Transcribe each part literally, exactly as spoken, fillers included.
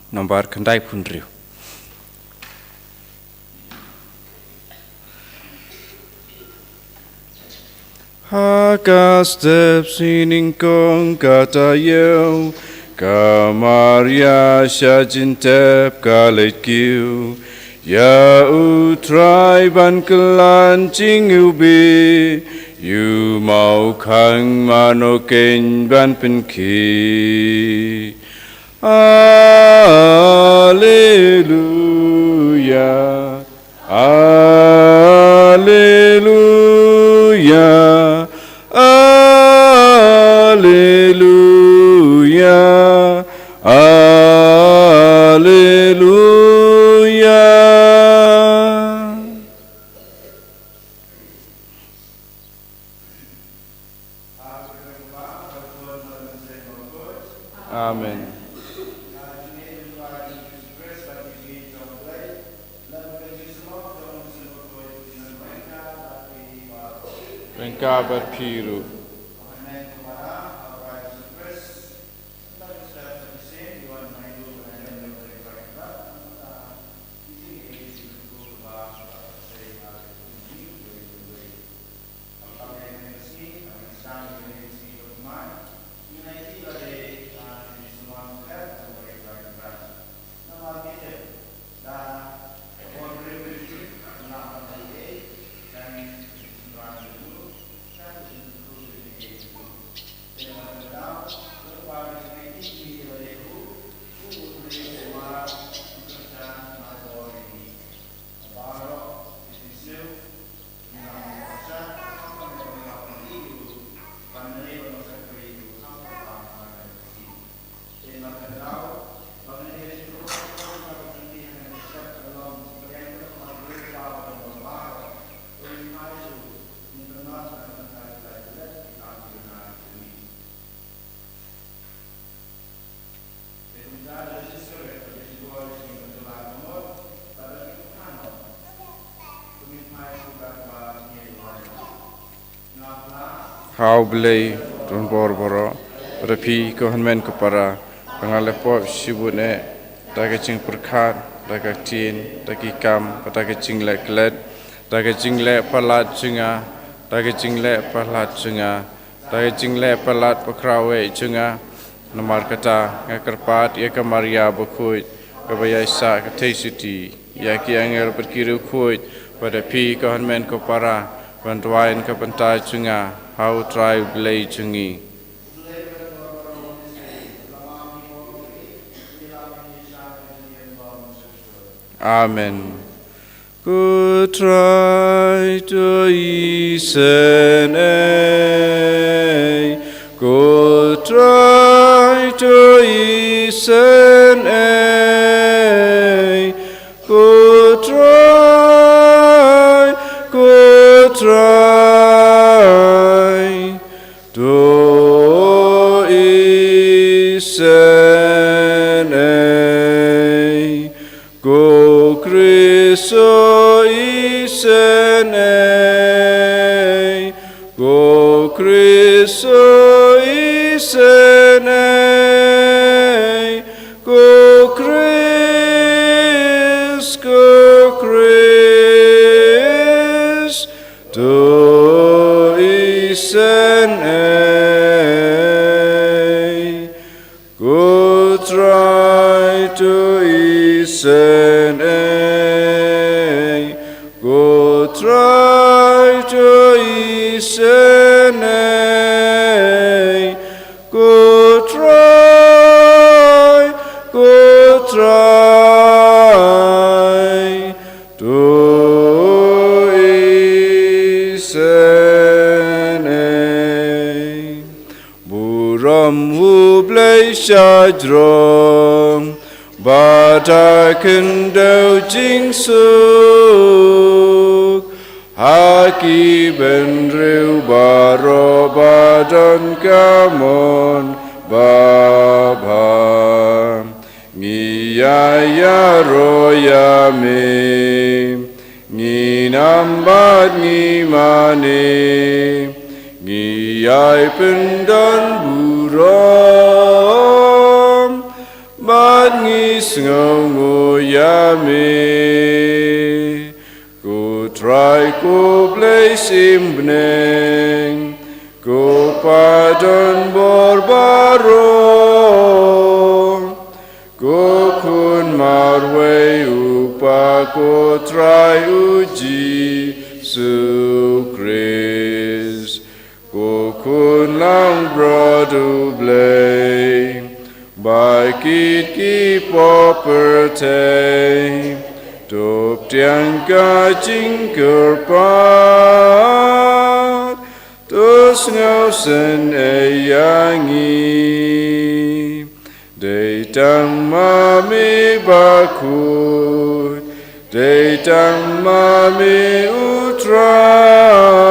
Nambar khyndai phew hynriew. Ha ka step sngi nyngkong ka taïew, ka Maria sha jingtep ka leit kiew ïa U Trai ban kylla jingïewbih, ïa u maw khang mano keiñ ban pynkhih. Alleluia, alleluia, alleluia, alleluia. Amen. Ryngkat bad phi ruh. Ha U Blei, u don bor baroh, bad ha phi ko hynmen ko para, ba nga la pop shibun eh, da ka jingpyrkhat, da ka ktien, da ki kam, bad da ka jingleh klet, da ka jingleh palat jong nga, da ka jingleh palat jong nga, da ka jingleh palat bakhraw eh jong nga. Namar kata nga kyrpad ïa ka Maria bakhuid, kaba ïaisah ka theisotti, ïa ki angel bad ki riewkhuid, bad ha phi ko hynmen ko para, ban duwai na ka bynta jong nga ha U Trai U Blei jong ngi. Amen. Ko Trai to isynei, ko Trai to isynei, ko Trai, ko Trai to isynei. Ko Khrist to isynei, ko Khrist to isynei, ko Khrist, ko Khrist to isynei. Ko Trai to isynei, ko Trai to isynei, ko Trai, ko Trai to isynei. Burom U Blei shajrong, bad ha khyndew jingsuk, ha ki bynriew baroh ba don ka mon babha. Ngi ïa ïaroh ïa me, ngin ym bad ngi mane, ngi ïai pyndon burom, bad ngi Sngewnguh ïa me, ko Trai ko Blei seng bneng, ko Pa don bor baroh, ko Khun marwei u Kpa, ko Trai u Jisu Khrist. Ko Khun langbrot u Blei, ba kit ki poh pyrthei, to pdiang ka jingkyrpad, to sngewsynei ïa ngi. Dei tang ma me bakhuid, dei tang ma me u Trai,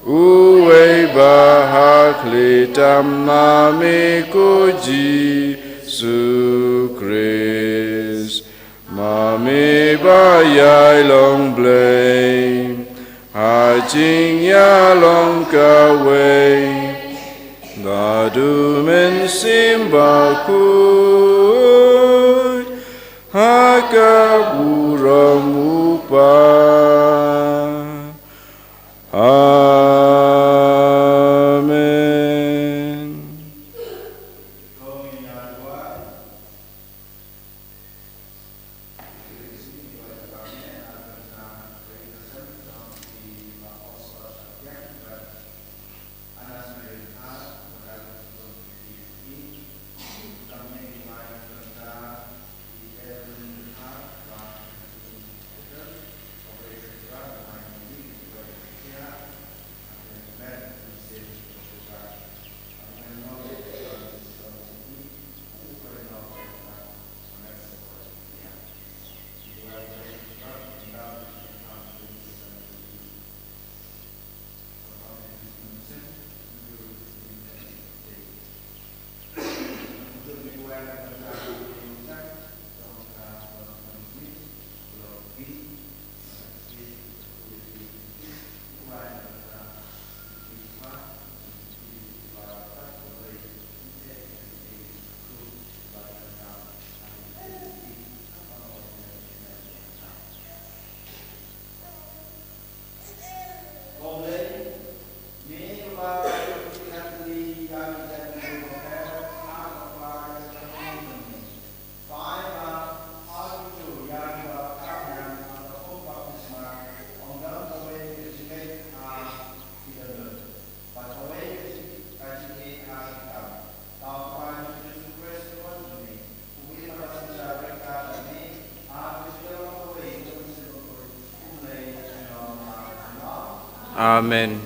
uwei ba ha khlieh tam ma me ko Jisu Khrist. Ma me ba ïai long Blei ha jingïalong kawei, bad u Mynsiem Bakhuid ha ka burom u Kpa. Amen. Amen.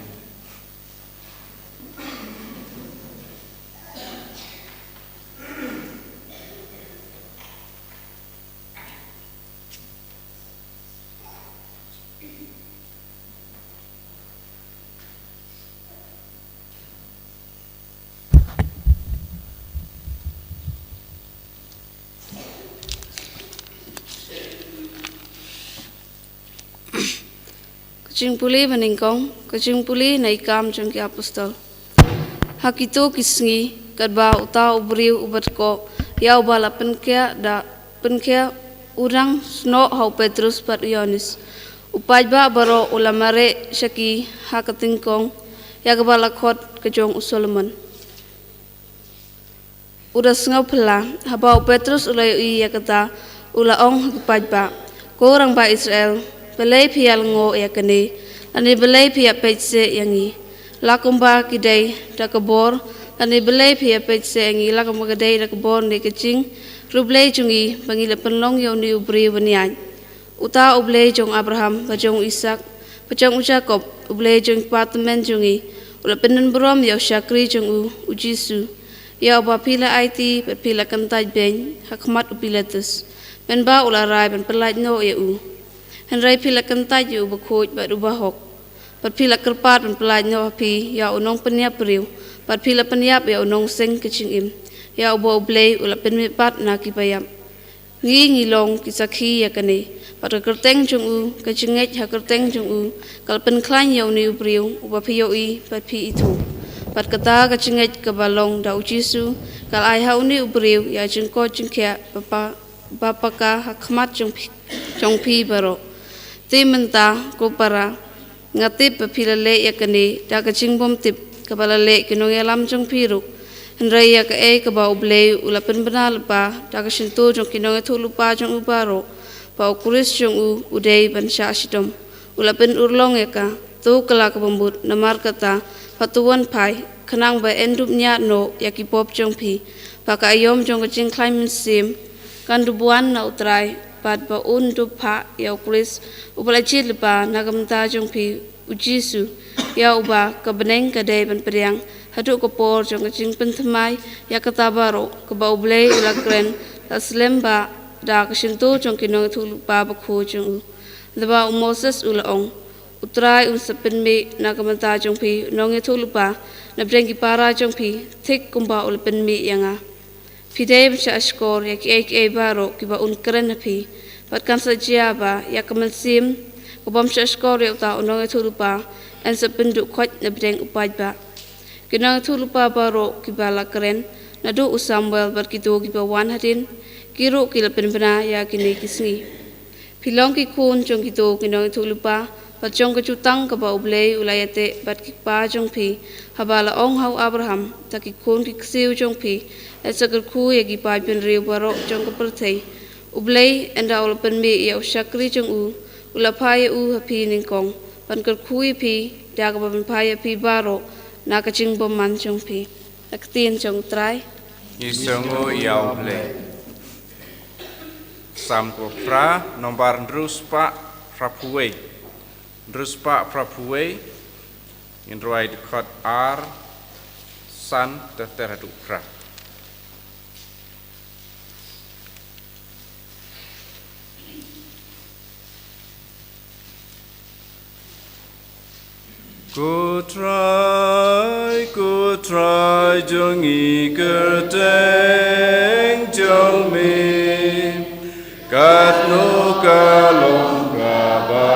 Ka jingpule ba nyngkong, ka jingpule na i Kam jong ki Apostol. Ha kito ki sngi, katba uta u briew u bat koh, ïa uba la pynkhiah da pynkhiah u dang snoh ha u Petrus bad u Ïoannis, u paidbah baroh u la mareh sha ki ha ka tyngkong, ïa kaba la khot ka jong u Solomon. U da sngew phylla, haba u Petrus u la ïohi ïa kata, u la ong ha ki paidbah, ko rangbah Israel, balei phi ïa lyngngoh ïa kane, lane balei phi ïa peit seh ïa ngi? La kumba ki dei da ka bor, lane balei phi ïa peit seh ïa ngi, la kumba ka dei da ka bor ne ka jingriewblei jong ngi, ba ngi la pynlong ïa une u briew ban ïaid? Uta u Blei jong Abraham, bad jong u Isaak, bad jong u Jakob, u Blei jong ki kpa tymmen jong ngi, u la pyndon burom ïa u shakri jong u, u Jisu, ïa uba phi la aiti, bad phi la kyntait beiñ, ha khmat u Pilatus, mynba u la rai ban pyllait noh ïa u. Hynrei phi la kyntait ïa u bakhuid bad u bahok, bad phi la kyrpad ban pyllait noh ha phi ïa u nongpynïap briew, bad phi la pynïap ïa u nongseng ka jingim, ïa uba u Blei u la pynmihpat na ki baïap. Ngi ngi long ki sakhi ïa kane, bad ka kyrteng jong u, ka jingngeit ha kyrteng jong u, ka la pynkhlaiñ ïa une u briew, uba phi ïohi, bad phi ithuh. Bad kata ka jingngeit kaba long da u Jisu ka la ai ha une u briew ïa jingkoit jingkhiah ba pa-, ba paka ha khmat jong phi, jong phi baroh. Te mynta ko para, nga tip ba phi la leh ïa kane da ka jingbymtip kaba la leh ki nongïalam jong phi ruh. Hynrei ïa kaei kaba U Blei u la pynbna lypa da ka shyntur jong ki nongïathuhlypa jong u baroh, ba u Khrist jong u u dei ban shah shitom. U la pynurlong ïa ka, to kylla kaba mut, namar kata, ba to wan phai, khnang ba yn dup ñiad noh ïa ki pop jong phi, ba ka aïom jong ka jingkhlaiñ mynsiem kan dup wan na U Trai, bad ba un dup phah ïa u Khrist uba la jied lypa na ka bynta jong phi, u Jisu, ïa uba ka bneng ka dei ban pdiang haduh ka por jong ka jingpynthymmai ïa kata baroh kaba U Blei u la kren, la slem ba da ka shyntur jong ki nongïathuhlypa bakhuid jong u. Naba u Moses u la ong, U Trai un sa pynmih na ka bynta jong phi u nongïathuhlypa napdeng ki para jong phi, thik kumba u la pynmih ïa nga. Phi dei ban shah shkor ïa kiei kiei baroh kiba un kren ha phi, bad kan sa jia ba ïa ka mynsiem ka bym shah shkor ïa uta u nongïathuhlypa yn sa pynduh khoit napdeng u paidbah. Ki nongïathuhlypa baroh kiba la kren naduh u Samuel bad kito kiba wan hadien, ki ruh ki la pynbna ïa kine ki sngi. Phi long ki khun jong kito ki nongïathuhlypa bad jong ka jutang kaba U Blei u la ïateh bad ki kpa jong phi, haba la ong ha u Abraham, ta ki khun ki ksiew jong phi yn sa kyrkhu ïa ki paidbynriew baroh jong ka pyrthei. U Blei, ynda u la pynmih ïa u shakri jong u, u la phah ïa u ha phi nyngkong ban kyrkhu ïa phi, da kaba pynphah ïa phi baroh na ka jingbymman jong phi. Ka ktien jong U Trai. Ngi sngew ïa U Blei. Salm kaba phra, nombar hynriew spah phra phew wei. Hynriew spah phra phew wei. Ngin rwai dkhot ar, san, ter ter haduh phra. Ko Trai, ko Trai jong ngi, kyrteng jong me, katno ka long kaba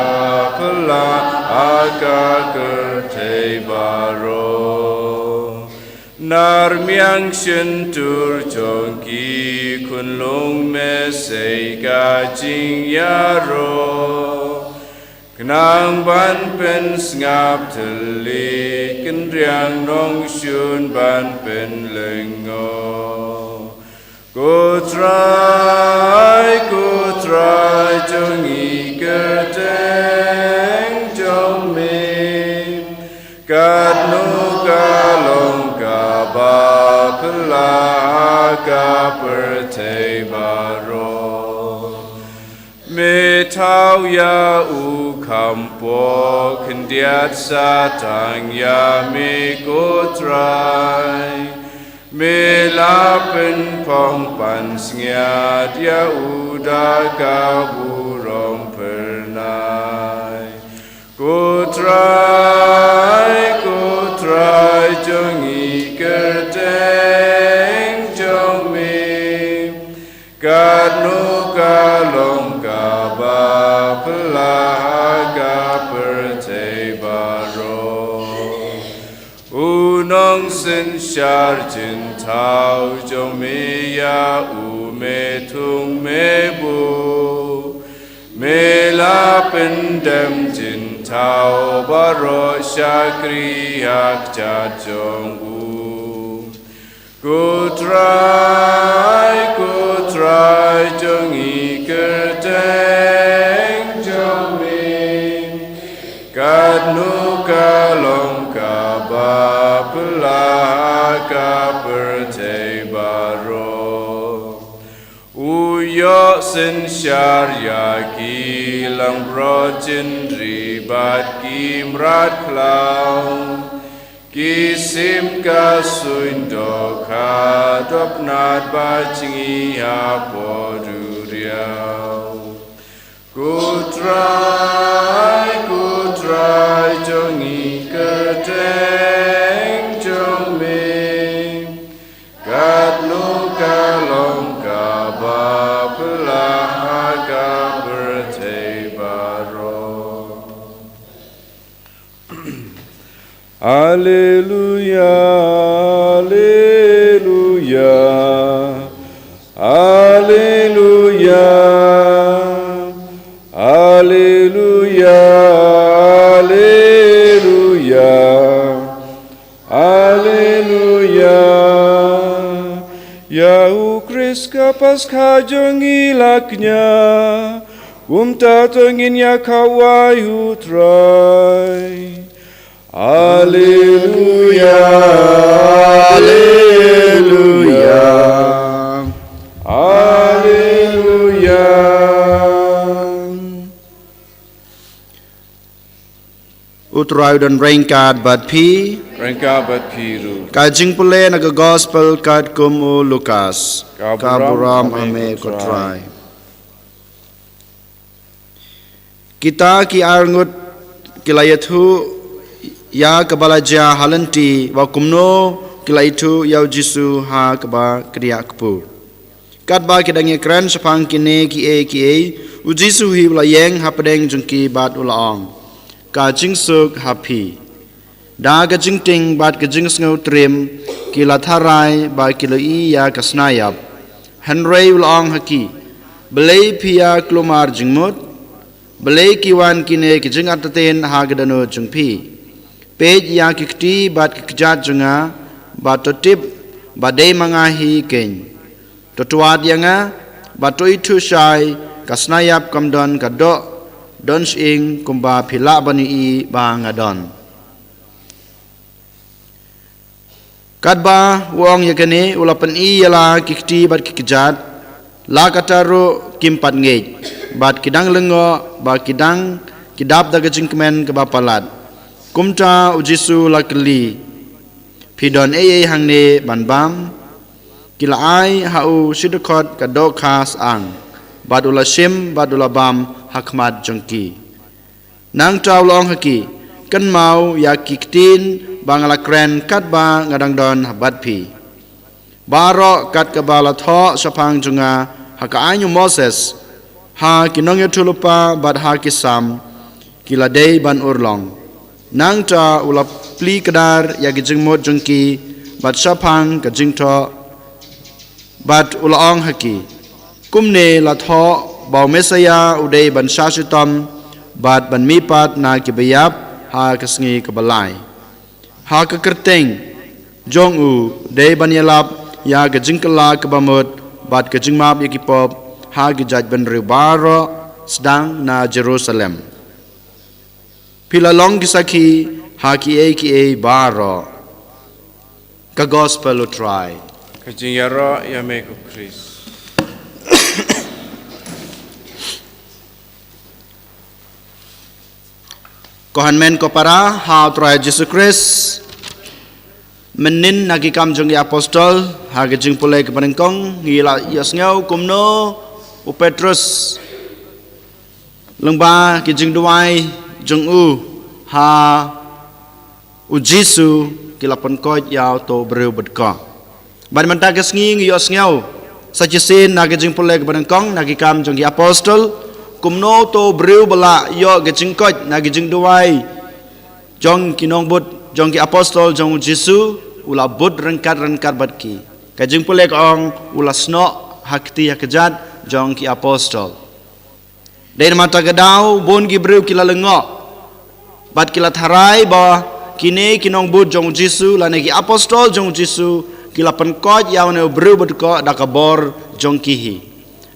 phylla ha ka kyrteng baroh. Nar miang shyntur jong ki khunlung me sei ka jingïaroh. Khnang ban pynsngap thylliej, kynriang nongshun ban pynlyngngoh. Ko Trai, ko Trai jong ngi, kyrteng jong me, katno ka long kaba phylla ha ka pyrthei baroh. Me thaw ïa u kham poh khyndiat sa tang ïa me, ko Trai. Me la pynphong pansngiat ïa u da ka burom phyrnai. Ko Trai, ko Trai jong ngi, kyrteng jong me, katno ka long kaba phylla ha ka pyrthei baroh. U nongsynshar jynthaw jong me, ïa u me thung me buh. Me la pyndem jynthaw baroh shakri ha kjat jong u. Ko Trai, ko Trai jong ngi, kyrteng jong me, katno ka long kaba phylla ha ka pyrthei baroh. U ïoh synshar ïa ki langbrot jynri bad ki mrad khlaw. Ki sim ka suiñ dohkha, dopnat bad jngi hapoh duriaw. Ko Trai, ko Trai jong ngi, kyrteng jong me, katno ka long kaba phylla ha ka pyrthei baroh. Haleluya. Ïa u Khrist ka Paskha jong ngi la kñia, kumta to ngin ïa khawai u Trai. Alleluia, alleluia, alleluia. U Trai u don ryngkat bad phi. Ryngkat bad phi ruh. Ka jingpule na ka Gospel katkum u Lukas. Ka burom ha me ko Trai. Kita ki arngut ki la ïathuh ïa kaba la jia ha lynti, bad kumno ki la ithuh ïa u Jisu ha kaba kdiah kpur. Katba ki dang ïakren shaphang kine kiei kiei, u Jisu hi u la ïeng hapdeng jong ki bad u la ong, ka jingsuk ha phi. Da ka jingtieng bad ka jingsngewtriem ki la tharai bad ki la ïohi ïa ka snaiap. Hynrei u la ong ha ki, balei phi ïa kulmar jingmut? Balei ki wan kine ki jingartatien ha ka dohnud jong phi? Peit ïa ki kti bad ki kjat jong nga, bad to tip ba dei ma nga hi keiñ. To tuat ïa nga, bad to ithuh shai, ka snaiap kam don ka doh don shyieng kumba phi lah ban ïohi ba nga don. Katba u ong ïa kane u la pyni ïa la ki kti bad ki kjat, la katta ruh kim pat ngeit, bad ki dang lyngngoh, bad ki dang ki dap da ka jingkmen kaba palat. Kumta u Jisu u la kylli, phi don ei ei hangne ban bam? Ki la ai ha u shi dkhot ka dohkha syang, bad u la shim bad u la bam ha khmat jong ki. Nangta u la ong ha ki, kynmaw ïa ki ktien ba nga la kren katba nga dang don ha bad phi. Baroh kat kaba la thoh shaphang jong nga ha ka aiñ u Moses, ha ki nongïathuhlypa bad ha ki Salm, ki la dei ban urlong. Nangta u la plie kdar ïa ki jingmut jong ki bad shaphang ka jingthoh, bad u la ong ha ki, kumne la thoh ba u Messaïah u dei ban shah shitom bad ban mihpat na kiba ïap ha ka sngi kaba lai. Ha ka kyrteng jong u dei ban ïalap ïa ka jingkylla kaba mut bad ka jingmap ïa ki pop ha ki jaitbynriew baroh, sdang na Jerusalem. Phi la long ki sakhi ha kiei kiei baroh. Ka Gospel u Trai. Ka jingïaroh ïa me ko Khrist. Ko hynmen ko para ha u Trai Jisu Khrist. Mynnin na ki Kam jong ki Apostol, ha ka jingpule kaba nyngkong, ngi la ïohsngew kumno u Petrus, lyngba ki jingduwai jong u ha u Jisu, ki la pynkoit ïa uto u briew badkah. Bad mynta ka sngi ngi ïohsngew sa shisien na ka jingpule kaba nyngkong na ki Kam jong ki Apostol, kumno uto u briew ba la ïoh ka jingkoit na ka jingduwai jong ki nongbud jong ki Apostol jong u Jisu, u la bud ryngkat ryngkat bad ki. Ka jingpule ka ong, u la snoh ha kti ha kjat jong ki Apostol. Dei namar kata ka daw bun ki briew ki la lyngngoh, bad ki la tharai ba kine ki nongbud jong u Jisu lane ki Apostol jong u Jisu ki la pynkoit ïa une u briew badkah da ka bor jong ki hi.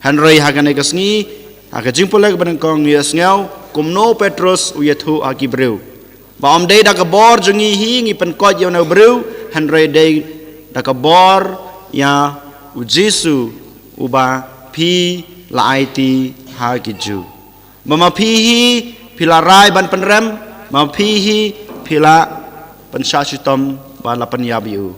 Hynrei ha kane ka sngi, ha ka jingpule kaba nyngkong ngi ïohsngew kumno u Petrus u ïathuh ha ki briew ba ym dei da ka bor jong ngi hi ngi pynkoit ïa une u briew, hynrei dei da ka bor ïa u Jisu uba phi la aiti ha ki Jiw. Ba ma phi hi phi la rai ban pynrem, ma phi hi phi la pynshah shitom ba la pynïap ïa u.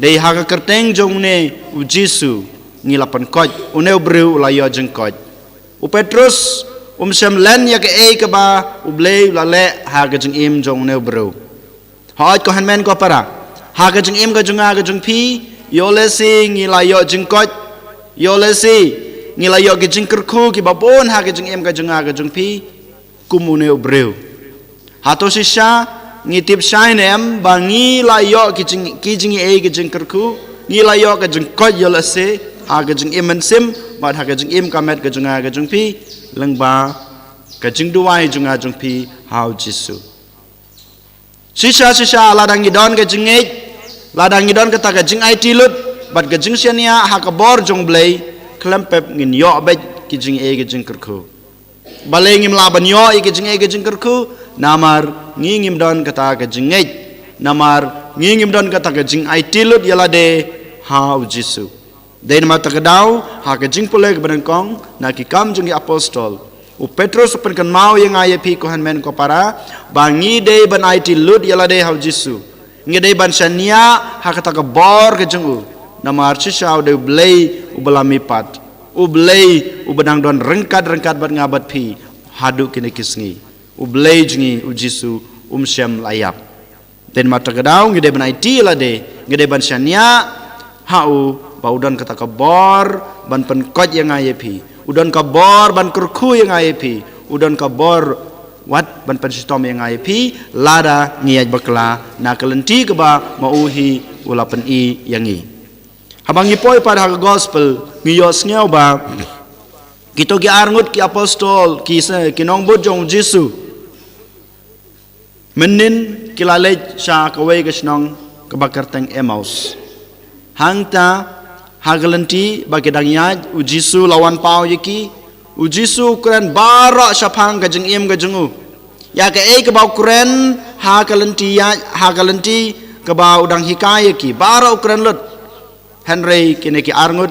Dei ha ka kyrteng jong une u Jisu ngi la pynkoit, une u briew u la ïoh jingkoit. U Petrus um shym len ïa kaei kaba U Blei u la leh ha ka jingim jong une u briew. Hooid ko hynmen ko para, ha ka jingim ka jong nga ka jong phi, ïoh lehse ngi la ïoh jingkoit, ïoh lehse ngi la ïoh ki jingkyrkhu kiba bun ha ka jingim ka jong nga ka jong phi, kum une u briew. Hato shisha ngi tip shai ne em ba ngi la ïoh ki jing, ki jingïeit ki jingkyrkhu, ngi la ïoh ka jingkoit ïoh lehse ha ka jingim mynsiem bad ha ka jingim ka met ka jong nga ka jong phi, lyngba ka jingduwai jong nga jong phi ha u Jisu. Shisha shisha lada ngi don ka jingngeit, Lada ngi don kata ka jingaiti lut bad ka jingshaniah ha ka bor jong Blei, khlem pep ngin ïoh beit ki jingeh ki jingkyrkhu. Balei ngim lah ban ïoh ïa ki jingeh ki jingkyrkhu? Namar ngi ngim don kata ka jingngeit. Namar ngi ngim don kata ka jingaiti lut ïa lade ha u Jisu. Dei namar kata ka daw, ha ka jingpule kaba nyngkong na Ki Kam jong ki Apostol, u Petrus u pynkynmaw ïa nga ïa phi ko hynmen ko para, ba ngi dei ban aiti lut ïa lade ha u Jisu. Ngi dei ban shaniah ha kata ka bor ka jong u. Namar shisha u dei u Blei uba la mihpat, u Blei uba dang don ryngkat ryngkat bad nga bad phi haduh kine ki sngi. U Blei jong ngi u Jisu um shym la ïap. Dei namar kata ka daw ngi dei ban aiti ïa lade, ngi dei ban shaniah ha u, ba u don kata ka bor ban pynkoit ïa nga ïa phi, u don ka bor ban kyrkhu ïa nga ïa phi, u don ka bor wat ban pynshitom ïa nga ïa phi, lada ngi ïaid bakla na ka lynti kaba ma u hi u la pyni ïa ngi. Haba ngi poi pat ha ka gospel, ngi ïohsngew ba kito ki arngut ki apostol, ki se, ki nongbud jong u Jisu, mynnin ki la leit sha kawei ka shnong kaba kyrteng Emmaus. Hangta, ha ka lynti ba ki dang ïaid, u Jisu la wan paw ïa ki. U Jisu u kren baroh shaphang ka jingim ka jong u, ïa kaei kaba u kren ha ka lynti ïaid, ha ka lynti kaba u dang hikai ïa ki, baroh u kren lut. Hynrei kine ki arngut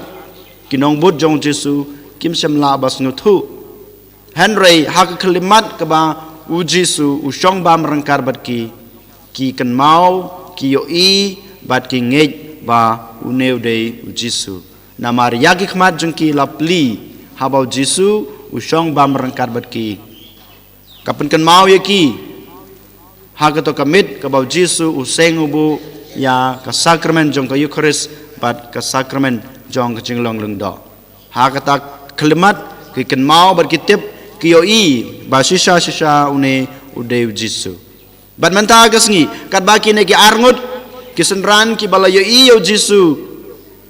ki nongbud jong u Jisu kim shym lah ban sngewthuh. Hynrei ha ka khyllipmat kaba u Jisu u shong bam ryngkat bad ki, ki kynmaw, ki ïohi bad ki ngeit ba une u dei u Jisu. Namar ïa ki khmat jong ki la plie haba u Jisu u shong bam ryngkat bad ki. Ka pynkynmaw ïa ki ha kato ka miet kaba u Jisu u seng u buh ïa ka sakramen jong ka Eukharist bad ka sakramen jong ka jinglong lyngdoh. Ha kata ka khyllipmat ki kynmaw bad ki tip, ki ïohi ba shisha shisha une u dei u Jisu. Bad mynta ka sngi, katba kine ki arngut ki synran kiba la ïohi ïa u Jisu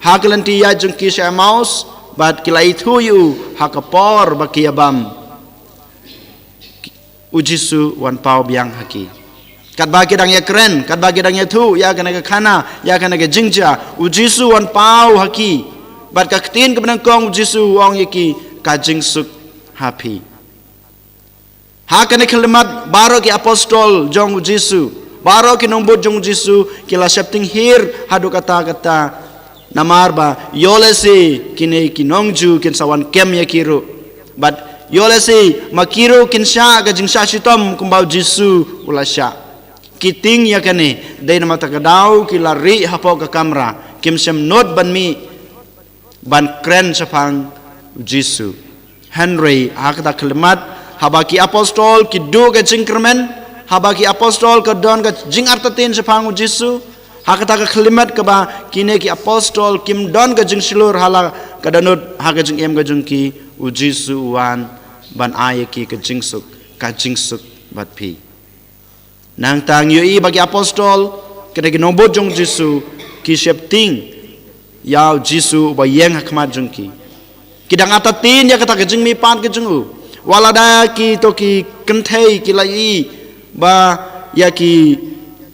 ha ka lynti ïaid jong ki sha Emmaus, bad ki la ithuh ïa u ha ka por ba ki ïa bam, u Jisu u wan paw biang ha ki. Katba ki dang ïakren, katba ki dang ïathuh ïa kane ka khana, ïa kane ka jingjia, u Jisu u wan paw ha ki. Bad ka ktien kaba nyngkong u Jisu u ong ïa ki, ka jingsuk ha phi. Ha kane ka khyllipmat baroh ki apostol jong u Jisu, baroh ki nongbud jong u Jisu ki la sheptieng hiar haduh katta katta. Namar ba ïohlehse kine ki nong-Jiw kin sa wan kem ïa ki ruh. Bad ïohlehse ma ki ruh kin shah ka jingshah shitom kumba u Jisu u la shah. Ki tieng ïa kane, dei namar kata ka daw ki la rieh hapoh ka kamra, kim shym nud ban mih ban kren shaphang u Jisu. Hynrei ha kata ka khyllipmat, haba ki apostol ki duh ka jingkyrmen, haba ki apostol ka don ka jingartatien shaphang u Jisu, ha kata ka khyllipmat kaba kine ki apostol kim don ka jingshlur ha la ka dohnud ha ka jingim ka jong ki, u Jisu u wan ban ai ïa ki ka jingsuk, ka jingsuk bad phi. Nangta ngi ïohi ba ki apostol, kine ki nongbud jong u Jisu, ki sheptieng ïa u Jisu uba ïeng ha khmat jong ki. Ki dang artatien ïa kata ka jingmihpat ka jong u. Wat la da kito ki kynthei ki la ïohi ba ïa ki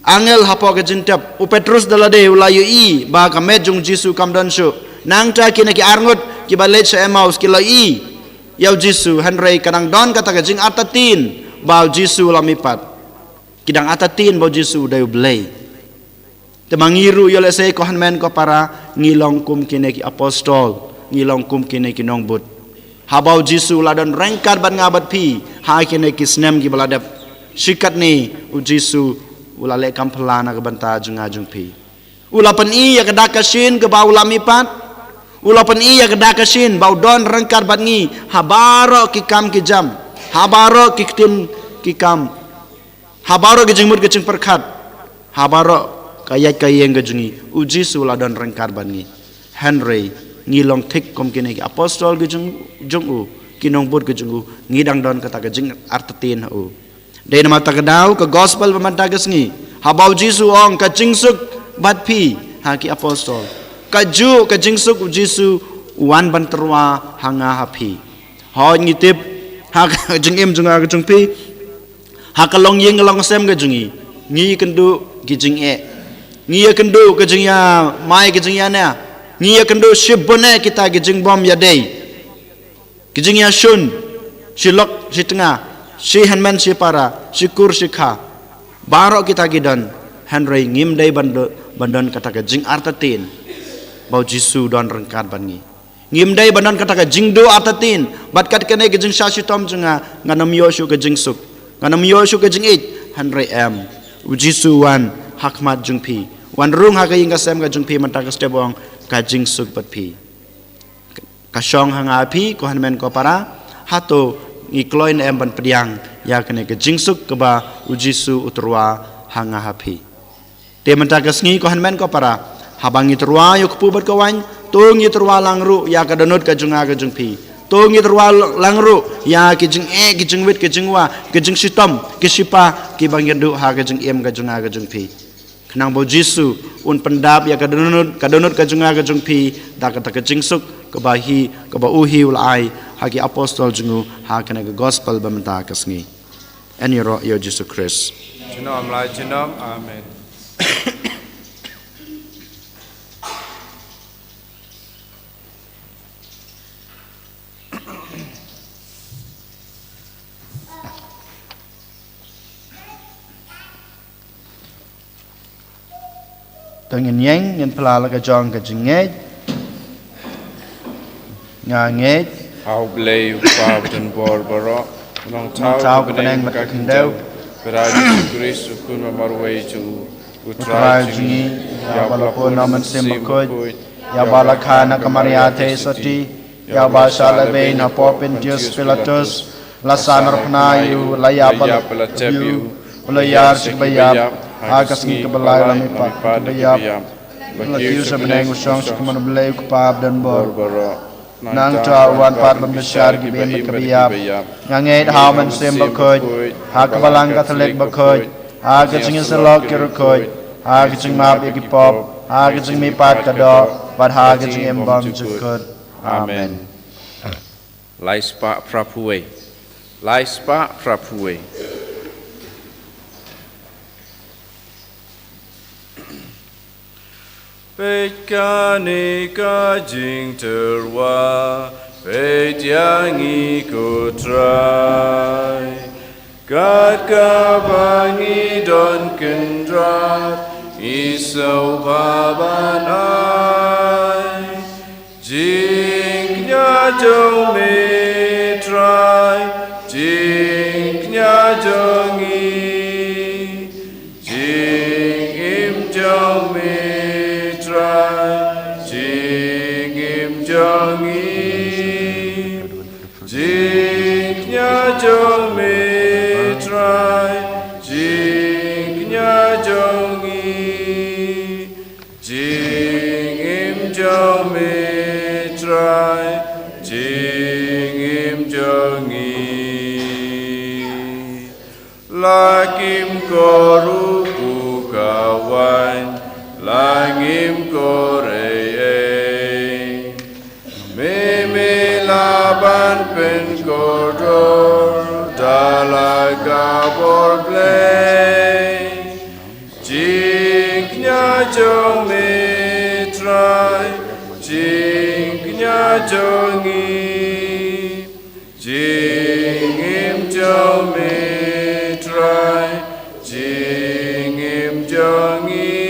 angel hapoh ka jingtep. U Petrus da lade u la ïohi ba ka met jong u Jisu kam don shuh. Nangta kine ki arngut kiba leit sha Emmaus ki la ïohi ïa u Jisu, hynrei ka dang don kata ka jingartatien ba u Jisu u la mihpat. Ki dang artatien ba u Jisu u dei u Blei. Te ma ngi ruh ïohlehse ko hynmen ko para, ngi long kum kine ki apostol, ngi long kum kine ki nongbud. Haba u Jisu u la don ryngkat bad nga bad phi ha kine ki snem kiba la dep, shi katne u Jisu u la leh kam phylla na ka bynta jong nga jong phi. U la pyni ïa ka dak ka shin kaba u la mihpat. U la pyni ïa ka dak ka shin ba u don ryngkat bad ngi ha baroh ki kam ki jam, ha baroh ki ktien ki kam, ha baroh ki jingmut ki jingpyrkhat, ha baroh ka ïaid ka ïeng ka jong ngi, u Jisu u la don ryngkat bad ngi. Hynrei ngi long thik kum kine ki apostol ki jong, jong u, ki nongbud ki jong u, ngi dang don kata ka jingartatien ha u. Dei namar kata ka daw ka gospel ba mynta ka sngi, haba u Jisu u ong ka jingsuk bad phi ha ki apostol, kajuh ka jingsuk u Jisu u wan ban tyrwa ha nga ha phi. Hooid ngi tip ha ka jingim jong nga ka jong phi, ha ka longïing ka longsem ka jong ngi, ngi ïakynduh ki jingeh. Ngi ïakynduh ka jingïamai ka jingïaneh. Ngi ïakynduh shibun eh kita ki jingbym ïadei. Ki jingïashun, shi lok shi tnga, shi hynmen shi para, shi kur shi kha. Baroh kita ki don, hynrei ngim dei ban do-, ban don kata ka jingartatien ba U Jisu u don ryngkat bad ngi. Ngim dei ban don kata ka jingduh artatien bad kat kane ka jingshah shitom jong nga, ngan ym ïoh shuh ka jingsuk, ngan ym ïoh shuh ka jingïeit, hynrei em. U Jisu u wan ha khmat jong phi, u wan rung ha ka ïing ka sem ka jong phi mynta ka step, u ong ka jingsuk bad phi. Ka shong ha nga ha phi, ko hynmen ko para, hato ngi kloi ne em ban pdiang ïa kane ka jingsuk kaba U Jisu u tyrwa ha nga ha phi. Te mynta ka sngi, ko hynmen ko para, haba ngi tyrwa ïa u kpu bad ka waiñ, to ngi tyrwa lang ruh ïa ka dohnud ka jong nga ka jong phi. To ngi tyrwa lang ruh ïa ki jingeh, ki jingwit, ki jingwa, ki jingshitom, ki shipa kiba ngi duh ha ka jingim ka jong nga ka jong phi. Khnang ba U Jisu un pyndap ïa ka dohnud, ka dohnud ka jong nga ka jong phi da kata ka jingsuk kaba hi, kaba u hi u la ai ha ki apostol jong u ha kane ka gospel ba mynta ka sngi. Yn ïaroh ïa U Jisu Khrist. Junom la junom. Amen. To ngin ïeng, ngin phla la ka jong ka jingngeit. Nga ngeit. Ha U Blei U Kpa badonbor baroh, U Nongthaw ka bneng bad ka khyndew, Trai Jisu Khrist, U Khun ba marwei jong U, U Trai jong ngi, ïa uba la pun na U Mynsiem Bakhuid, ïa uba la kha na ka Maria Theisotti, ïa uba shah lehbeiñ hapoh Pontius Pilatus, la sahnarphna ïa u, la ïap bad la tep ïa u, u la ïar sha kaba ïap, ha ka sngi kaba lai u la mih pat na ki ba ïap, u la kiew sha bneng, u shong sha ka mon U Blei U Kpa badonbor. Nangta u wan pat ban bishar ïa kiba im bad kiba ïap. Nga ngeit ha U Mynsiem Bakhuid, ha ka Balang Katholik bakhuid, ha ka jingïasyllok ki riewkhuid, ha ka jingmap ïa ki pop, ha ka jingmihpat ka doh, bad ha ka jingim bymjukut. Amen. Lai spah phra phew wei. Lai spah phra phew wei. Peit kane ka jingtyrwa, peit ïa ngi ko Trai. Kat kaba ngi don kynrad, ngi sngewbha ban ai jingkñia jong me Trai, jingkñia jong ngi. Jingim jong me Trai, jingim jong ngi. Jingkñia jong me Trai, jingkñia jong ngi. Jingim jong me Trai, jingim jong ngi. La kim ko ruh kum ka waiñ, la ngim ko ei ei. Me me lah ban pynkordor da la ka bor Blei. Jingkñia jong me Trai, jingkñia jong ngi. Jingim jong me Trai, jingim jong ngi.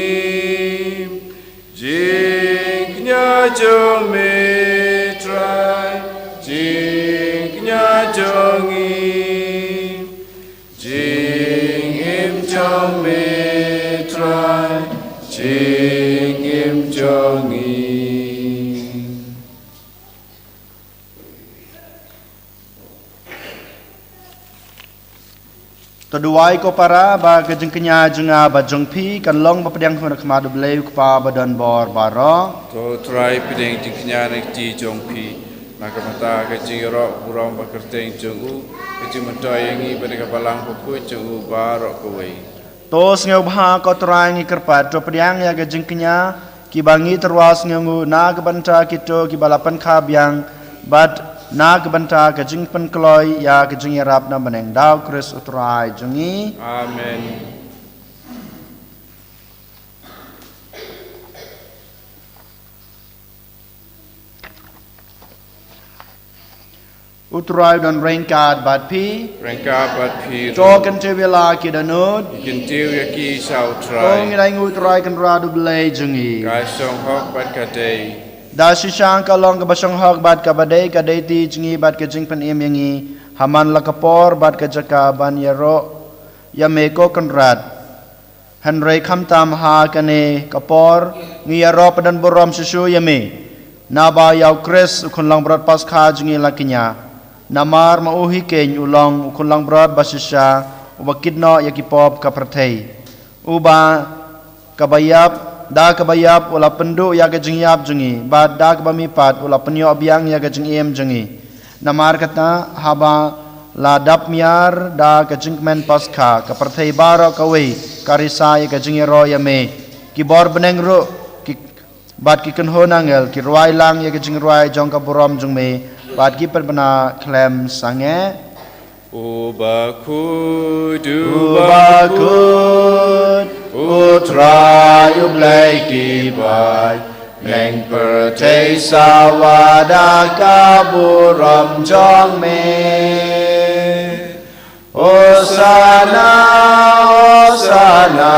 Jingkñia jong me Trai, jingkñia jong ngi. Jingim jong me Trai, jingim jong ngi. To duwai ko para ba ka jingkñia jong nga bad jong phi kan long ba pdiang ha khmat U Blei U Kpa badonbor baroh. To Trai pdiang jingkñia na ka kti jong phi, na ka bynta ka jingïaroh burom ba kyrteng jong u, ka jingmyntoi ïa ngi bad ka Balang Bakhuid jong u baroh kawei. To sngewbha ko Trai ngi kyrpad, to pdiang ïa ka jingkñia kiba ngi tyrwa sngewnguh na ka bynta kito kiba la pynkha biang, bad na ka bynta ka jingpynkloi ïa ka jingïarap na bneng, da U Khrist U Trai jong ngi. Amen. U Trai u don ryngkat bad phi. Ryngkat bad phi ruh. To kyntiew ïa la ki dohnud. Kyntiew ïa ki sha u Trai. To ngin ainguh u Trai Kynrad u Blei jong ngi. Ka shong hok bad ka dei. Da shisha ka long kaba shong hok bad kaba dei, ka dei ti jong ngi bad ka jingpynim ïa ngi ha man la ka por bad ka jaka ban ïaroh ïa me ko Kynrad. Hynrei khamtam ha kane ka por ngi ïaroh pynban burom shisha ïa me, naba ïa u Khrist u khun langbrot Paskha jong ngi la kñia. Namar ma u hi keiñ u long u khun langbrot ba shisha uba kit noh ïa ki pop ka pyrthei. Uba kaba ïap, da kaba ïap u la pynduh ïa ka jingïap jong ngi, bad da kaba mihpat u la pynïoh biang ïa ka jingim jong ngi. Namar kata, haba la dap miar da ka jingkmen Paskha, ka pyrthei baroh kawei ka risa ïa ka jingïaroh ïa me. Ki bor bneng ruh, ki, bad ki kynhun angel ki rwai lang ïa ka jingrwai jong ka burom jong me, bad ki pynbna khlem sangeh. Uba khuid, uba khuid, u Trai u Blei ki bai, neng pyrthei sawa da ka burom jong me. Hosanna, Hosanna,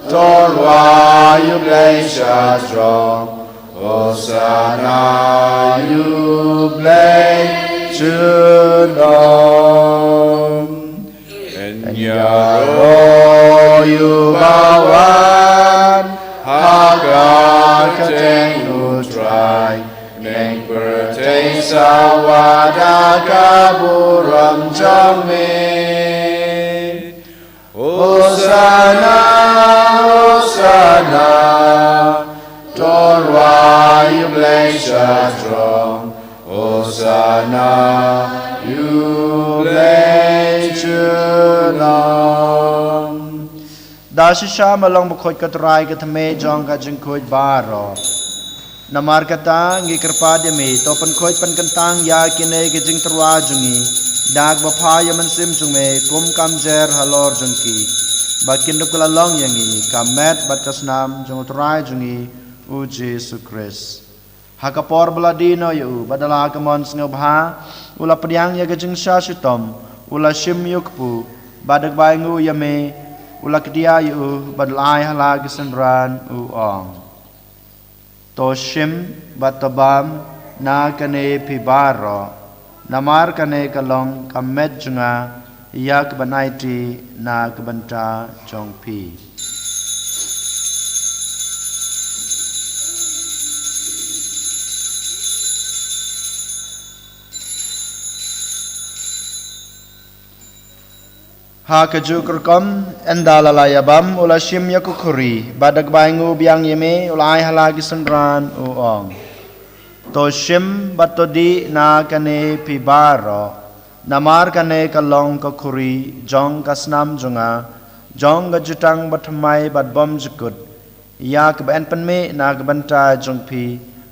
to rwai ïa u Blei sha jrong. Hosanna ïa u Blei junom. Ïaroh ïa u ba wan ha ka kyrteng u Trai. Neng pyrthei sawa da ka burom jong me. Hosanna, Hosanna, to rwai ïa u Blei sha jrong. Hosanna ïa u Blei junom. Da shisha ma long bakhuid ko Trai ka thymmei jong ka jingkhuid baroh. Namar kata ngi kyrpad ïa me, to pynkhuid pynkyntang ïa kine ki jingtyrwa jong ngi da kaba phah ïa u Mynsiem jong me kum ka mjer halor jong ki, ba kin dup kylla long ïa ngi ka met bad ka snam jong u Trai jong ngi u Jisu Khrist. Ha ka por ba la die noh ïa u, bad da la ka mon sngewbha, u la pdiang ïa ka jingshah shitom, u la shim ïa u kpu, bad da kaba ainguh ïa me, u la kdiah ïa u, bad u la ai ha la ki synran, u ong: To shim bad to bam na kane phi baroh, namar kane ka long ka met jong nga ïa ka ban aiti na ka bynta jong phi. Ha kajuh ka rukom, ynda la la ïa bam, u la shim ïa ka khuri, bad da kaba ainguh biang ïa me, u la ai ha la ki synran, u ong: To shim bad to dih na kane phi baroh, namar kane ka long ka khuri jong ka snam jong nga, jong ka jutang bathymmai bad bymjukut, ïa kaba yn pynmih na ka bynta jong phi,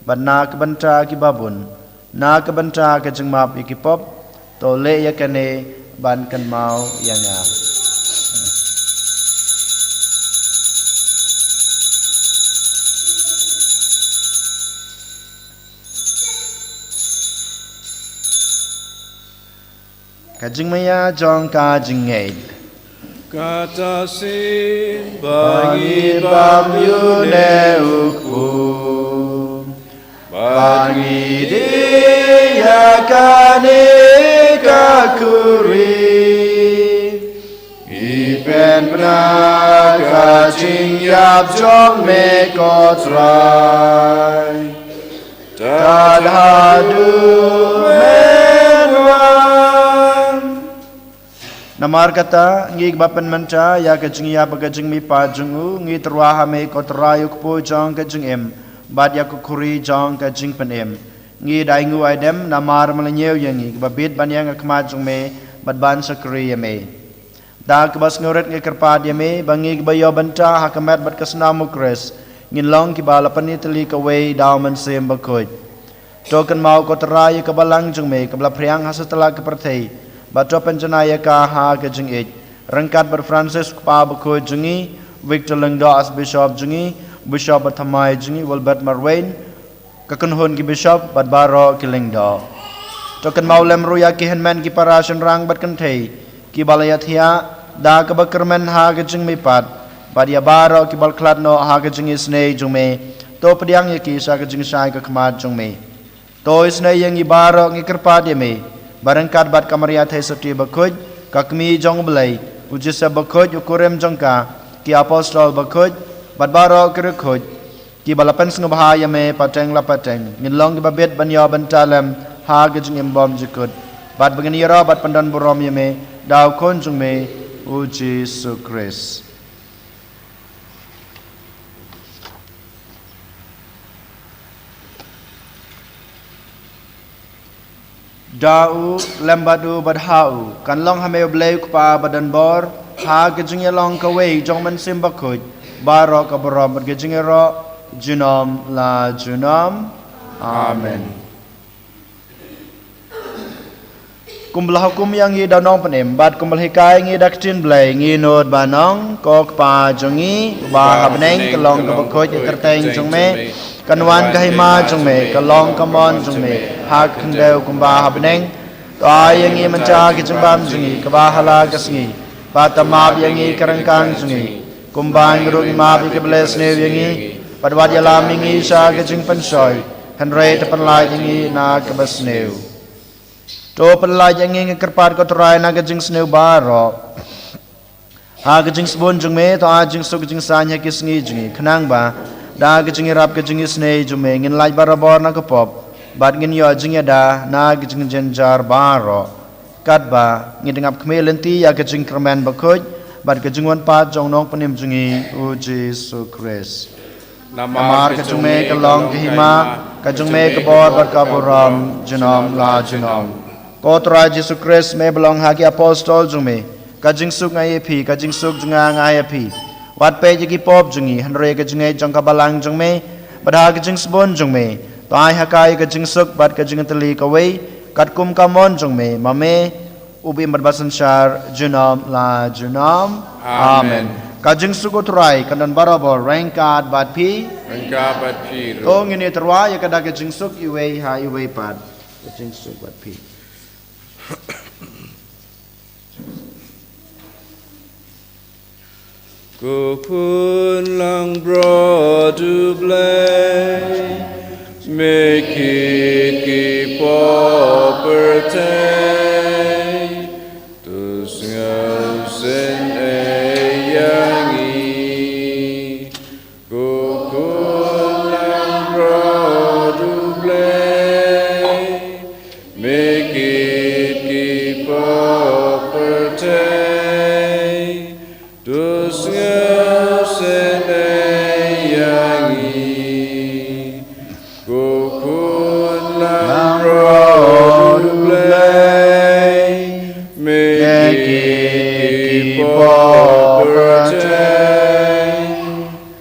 bad na ka bynta ki babun, na ka bynta ka jingmap ïa ki pop. To leh ïa kane ban kynmaw ïa nga. Ka jingmaïa jong ka jingngeit. Kata shisien ba ngi bam ïa une u kpu, ba ngi dih ïa kane ka khuri, ngi pynbna ka jingïap jong me ko Trai, tad haduh men wan. Namar kata, ngi kiba pynmynta ïa ka jingïap bad ka jingmihpat jong u, ngi tyrwa ha me ko Trai u kpu jong ka jingim, bad ïa ka khuri jong ka jingpynim. Ngi da ainguh aidem namar me la ñiew ïa ngi kiba bit ban ïeng ha khmat jong me, bad ban shakri ïa me. Da kaba sngewrit ngi kyrpad ïa me, ba ngi kiba ïoh bynta ha ka met bad ka snam u Khrist, ngin long kiba la pyni tylli kawei da u Mynsiem Bakhuid. To kynmaw ko Trai ïa ka balang jong me kaba la phriang ha satlak ka pyrthei, bad to pynjanai ïa ka ha ka jingïeit, ryngkat bad Francis u kpa bakhuid jong ngi, Victor Lyngdoh Archbishop jong ngi, Bishop bad thymmai jong ngi, Wilbert Marwein, ka kynhun ki bishop bad baroh ki lyngdoh. To kynmaw lem ruh ïa ki hynmen ki para shynrang bad kynthei kiba la ïathiah da kaba kyrmen ha ka jingmihpat, bad ïa baroh kiba la khlad noh ha ka jingisynei jong me. To pdiang ïa ki sha ka jingshai ka khmat jong me. To isynei ïa ngi baroh, ngi kyrpad ïa me, ba ryngkat bad ka Maria Theisotti bakhuid, ka Kmie jong U Blei, U Joseph bakhuid, u kurim jong ka, ki apostol bakhuid, bad baroh ki riewkhuid kiba la pynsngewbha ïa me pateng la pateng, ngin long kiba bit ban ïoh bynta lem ha ka jingim bymjukut, bad ba ngin ïaroh bad pyndonburom ïa me da U Khun jong me, U Jisu Khrist. Da u, lem bad u, bad ha u, kan long ha me U Blei U Kpa badonbor, ha ka jingïalong kawei jong U Mynsiem Bakhuid, baroh ka burom bad ka jingïaroh junom la junom. Amen. Kumba la hukum ïa ngi da U Nongpynim, bad kumba la hikai ïa ngi da ka ktien Blei, ngi nud ban ong: Ko Kpa jong ngi uba ha bneng, ka long kaba khuid ka kyrteng jong me, kan wan ka hima jong me, ka long ka mon jong me ha ka khyndew kumba ha bneng. To ai ïa ngi mynta ka jingbam jong ngi kaba ha la ka sngi, bad to map ïa ngi ka ryngkang jong ngi, kumba ngi ruh ngi map ïa kiba leh sniew ïa ngi, bad wat ïalam ïa ngi sha ka jingpynshoi, hynrei to pynlait ïa ngi na kaba sniew. To pynlait ïa ngi, ngi kyrpad, ko Trai, na ka jingsniew baroh. Ha ka jingsbun jong me, to ai jingsuk jingsaiñ ha ki sngi jong ngi, khnang ba da ka jingïarap ka jingisynei jong me, ngin lait barabor na ka pop, bad ngin ïoh jingïada na ka jingjynjar baroh, katba ngin da ngap khmih lynti ïa ka jingkyrmen bakhuid bad ka jingwan pat jong U Nongpynim jong ngi, U Jisu Khrist. Namar ka jong me ka long ka hima, ka jong me ka bor bad ka burom junom la junom. Ko Trai Jisu Khrist, me ba la ong ha ki apostol jong me: Ka jingsuk nga ai ïa phi, ka jingsuk jong nga nga ai ïa phi. Wat peit ïa ki pop jong ngi, hynrei ïa ka jingngeit jong ka balang jong me, bad ha ka jingsbun jong me, to ai ha ka ïa ka jingsuk bad ka jingtylli kawei, katkum ka mon jong me, ma me uba im bad ba synshar junom la junom. Amen. Amen. Ka jingsuk U Trai kan don barabor ryngkat bad phi. Ryngkat bad phi ruh. To ngin ïatyrwa ïa ka da ka jingsuk iwei ha iwei pat. Ka jingsuk bad phi. Ko Khun langbrot U Blei, me kit ki pop pyrthei, to sngewsynei ïa ngi. Ko Khun langbrot U Blei, me kit ki pop pyrthei, to sngewsynei ïa ngi. Ko Khun langbrot U Blei, me kit ki pop pyrthei,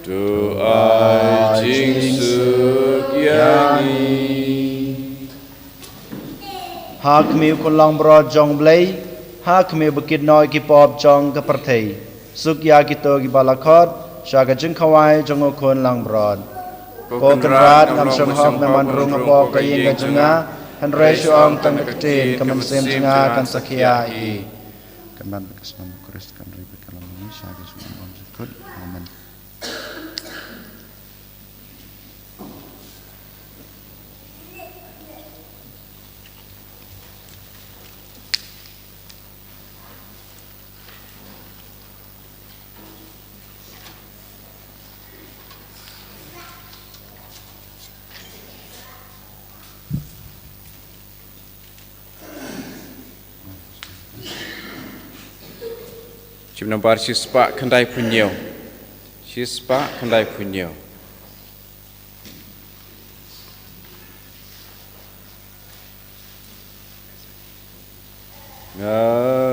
to ai jingsuk ïa ngi. Ha khmih, Khun langbrot jong U Blei, ha khmih ba kit noh ïa ki pop jong ka pyrthei, suk ïa kito kiba la khot sha ka jingkhawai jong U Khun langbrot. Ko Kynrad, ngam shym hok me ban rung hapoh ka ïing ka jong nga, hynrei shu ong tang ka ktien, ka mynsiem jong nga kan sa khia hi. Kynrad, ka snam U Khrist kan ri bad ka long ngi sha ka jingim bymjukut. Amen. Jingmut nambar shispah khyndai phew hynñiew. Shispah khyndai phew hynñiew. Nga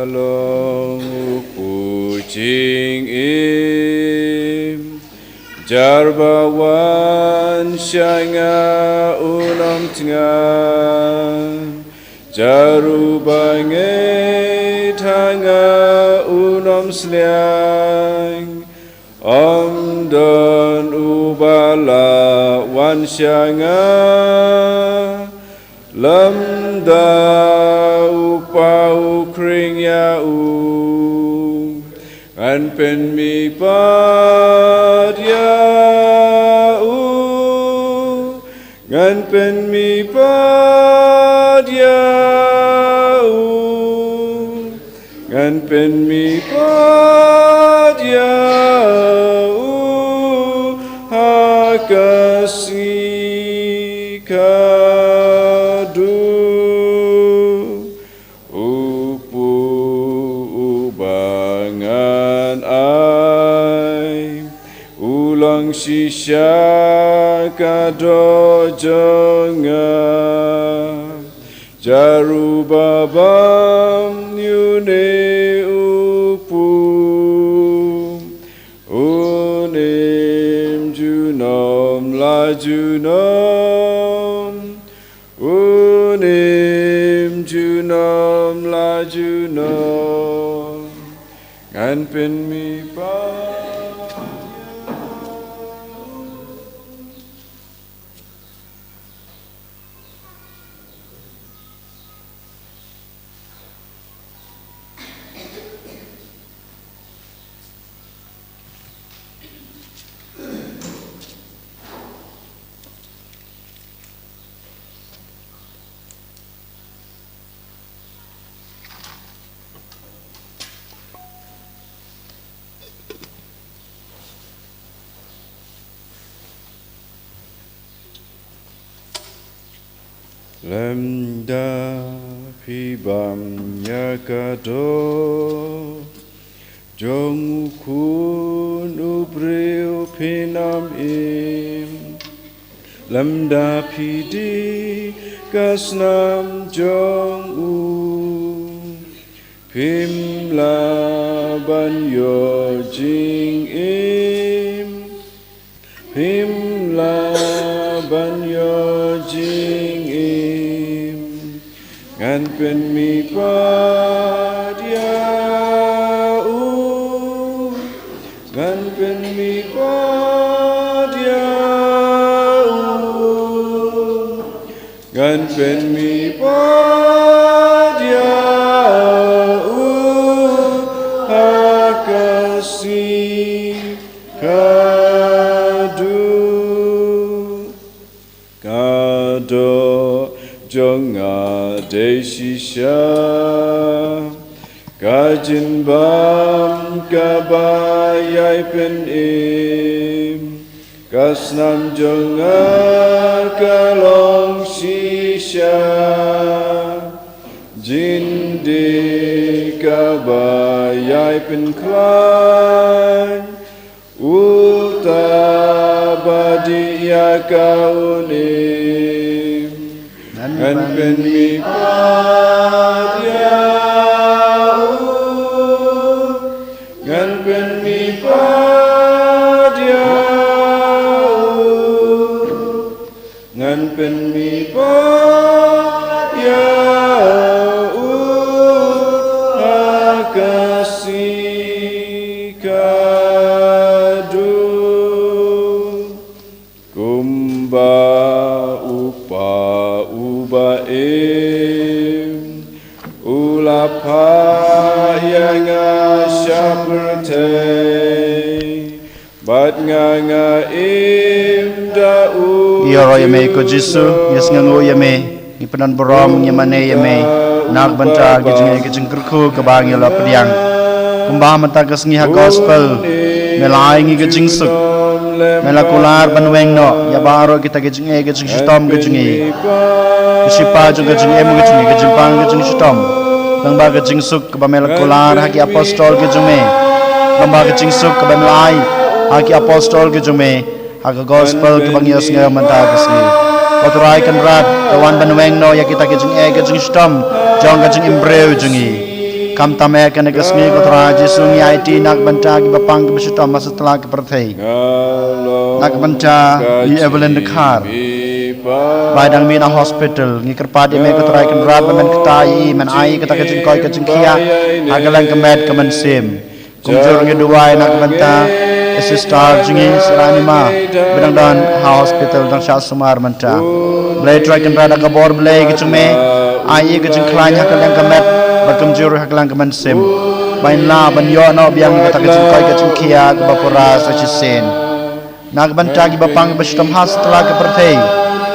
long u pujing im, jar ba wan sha nga u nongtnga, jar uba ngeit ha nga u nongsliang. Ym don uba lah wan sha nga, Lymda u pa u khring ïa u, ngan pynmih pat ïa u, ngan pynmih pat ïa u, ngan pynmih pat ïa u ha ka sngi khadduh. U pu uba ngan ai, u long shisha ka doh jong nga. Jaru ba bam ïa une u pu, unym junom la junom, unym junom la junom, ngan pynmih pat. Lymda phi bam ïa ka doh jong u khun u briew phin ym im. Lymda phi die ka snam jong u, phim lah ban ïoh jingim. Phim lah ban ïoh jingim. Ngan pynmih pat ïa u, ngan pynmih pat ïa u, ngan pynmih pat ïa u ha ka sngi khadduh. Ka doh jong nga dei shisha ka jingbam kaba ïai pynim. Ka snam jong nga ka long shisha jingdie kaba ïai pynkhlaiñ. Uta ba die ïa ka unym, ngan pynmih pat ïa u, ngan pynmih pat ïa u, ngan pynmih pat ïa u ha ka sngi khadduh. Kumba u pa uba im u la phah ïa nga sha pyrthei, bad nga nga im da u. Ïaroh ïa me ko Jisu, ngi sngewnguh ïa me. Ngi pynban burom, ngi mane ïa me na ka bynta ka jingeh ka jingkyrkhu kaba ngi la pdiang. Kumba mynta ka sngi ha gospel, me la ai ngi ka jingsuk, me la kular ban weng noh ïa baroh kita ka jingeh ka jingshitom ka jong ngi. Ka shipa jong ka jingim ka jong ngi, ka jingpang ka jingshitom. Tang ba ka jingsuk kaba me la kular ha ki apostol ki jong me, tang ba ka jingsuk kaba me la ai ha ki apostol ki jong me ha ka gospel kaba ngi ïohsngew mynta ka sngi. Ko Trai Kynrad, to wan ban weng noh ïa kita ki jingeh ki jingshitom jong ka jingim briew jong ngi. Khamtam eh kane ka sngi ko Trai Jisu ngi aiti na ka bynta kiba pang kiba shitom ha satlak ka pyrthei. Na ka bynta i Evelyn Dkhar, ba i dang mih na hospital, ngi kyrpad ïa me ko Trai Kynrad ba men kta ïa i, men ai ïa kata ka jingkoit ka jingkhiah ha ka lyngkha met ka mynsiem. Kumjuh ngi duwai na ka bynta Sister jong ngi Sera Nima ba dang don ha hospital dang shah sumar mynta. Blei Trai Kynrad, da ka bor Blei ka jong me, ai ïa ka jingkhlaiñ ha ka liang ka met bad kumjuh ruh ha ka liang ka mynsiem, ba in lah ban ïoh noh biang kata ka jingkoit ka jingkhiah kaba pura sa shisien. Na ka bynta kiba pang kiba shitom ha satlak ka pyrthei,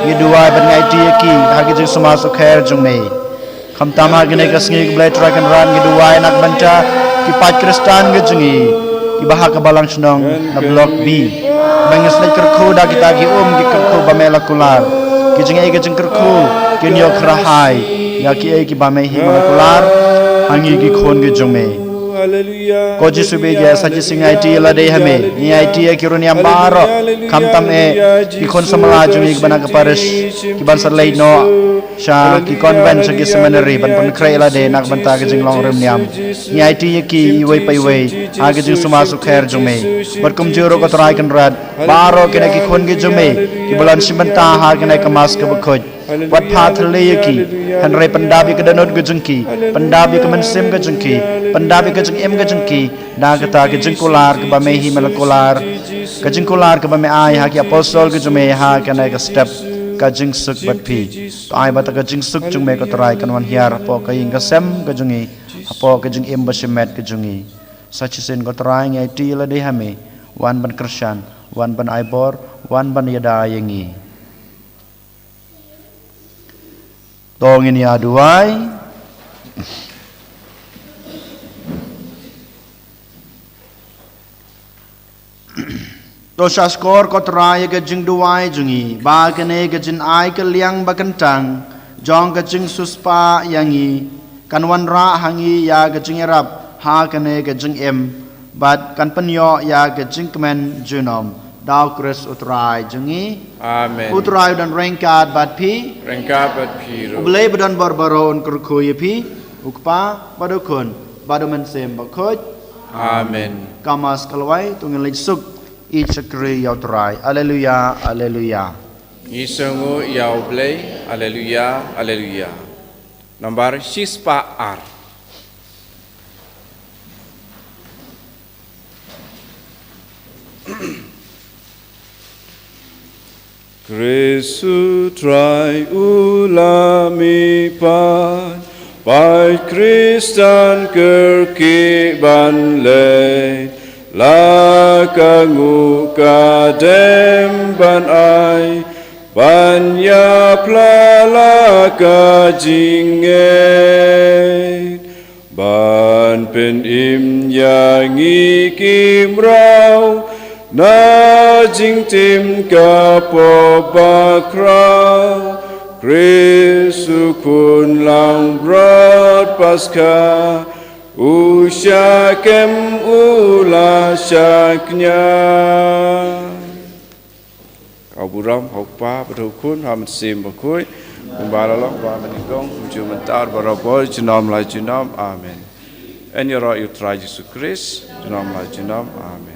ngi duwai bad ngi aiti ïa ki ha ka jingsumar sukher jong me. Khamtam ha kane ka sngi, ko Blei Trai Kynrad, ngi duwai na ka bynta ki paid Khristan ka jong ngi kiba ha ka balang shnong na Block B, ba ngi sngewkyrkhu da kita ki um ki kyrkhu ba me la kular. Ki jingeh ki jingkyrkhu kin ïoh kyrhai ïa kiei kiba me hi me la kular ha ngi ki khun ki jong me. Ko Jisu ba ïeit, sa shisien ngi aiti lade ha me, ngi aiti ïa ki riewniam baroh, khamtam eh ki khun samla jong ngi kiba na ka parish, kiban sa leit noh sha ki convent, sha ki seminary ban pynkhreh lade na ka bynta ka jinglong riewniam. Ngi aiti ïa ki iwei pa iwei ha ka jingsumar sukher jong me. Bad kumjuh ruh, ko Trai Kynrad, baroh kine ki khun ki jong me kiba la shim bynta ha kane ka Mass kaba khuid, wat phah thylli ïa ki, hynrei pyndap ïa ka dohnud ka jong ki, pyndap ïa ka mynsiem ka jong ki, pyndap ïa ka jingim ka jong ki da kata ka jingkular kaba me hi me la kular, ka jingkular kaba me ai ha ki apostol ka jong me ha kane ka step ka jingsuk bad phi. To ai ba kata ka jingsuk jong me, ko Trai, kan wan hiar hapoh ka ïing ka sem ka jong ngi, hapoh ka jingim ba shimet ka jong ngi. Sa shisien, ko Trai, ngi aiti lade ha me, wan ban kyrshan, wan ban ai bor, wan ban ïada ïa ngi. To ngin ïa duwai. To sha shkor, ko Trai, ïa ka jingduwai jong ngi, ba kane ka jingai ka liang ba kyntang jong ka jingsiewspah ïa ngi kan wanrah ha ngi ïa ka jingïarap ha kane ka jingim, bad kan pynïoh ïa ka jingkmen junom. Da U Khrist U Trai jong ngi. Amen. U Trai un don ryngkat bad phi. Ryngkat bad phi ruh. U Blei ba don bor baroh un kyrkhu ïa phi, U Kpa bad U Khun bad U Mynsiem Bakhuid. Amen. Ka Mass ka la wai, to ngin leit suk ïeit shakri ïa U Trai. Alleluia, alleluia. Ngi sngewnguh ïa U Blei. Alleluia, alleluia. Nambar shispah ar. Khrist U Trai u la mihpat, paid Khristan kyrkieh ban leit, la ka nguh ka dem ban ai, ban ïaphla la ka jingngeit. Ban pynim ïa ngi ki mraw na jingtim ka pop bakhraw, Khrist U Khun langbrot Paskha, u shah kem u la shah kñia. Ka burom ha U Kpa bad ha U Khun, ha U Mynsiem Bakhuid, kumba la long, kumba mynnyngkong, kumjuh mynta, barabor, junom la junom. Amen. Yn ïaroh ïa U Trai Jisu Khrist, junom la junom. Amen.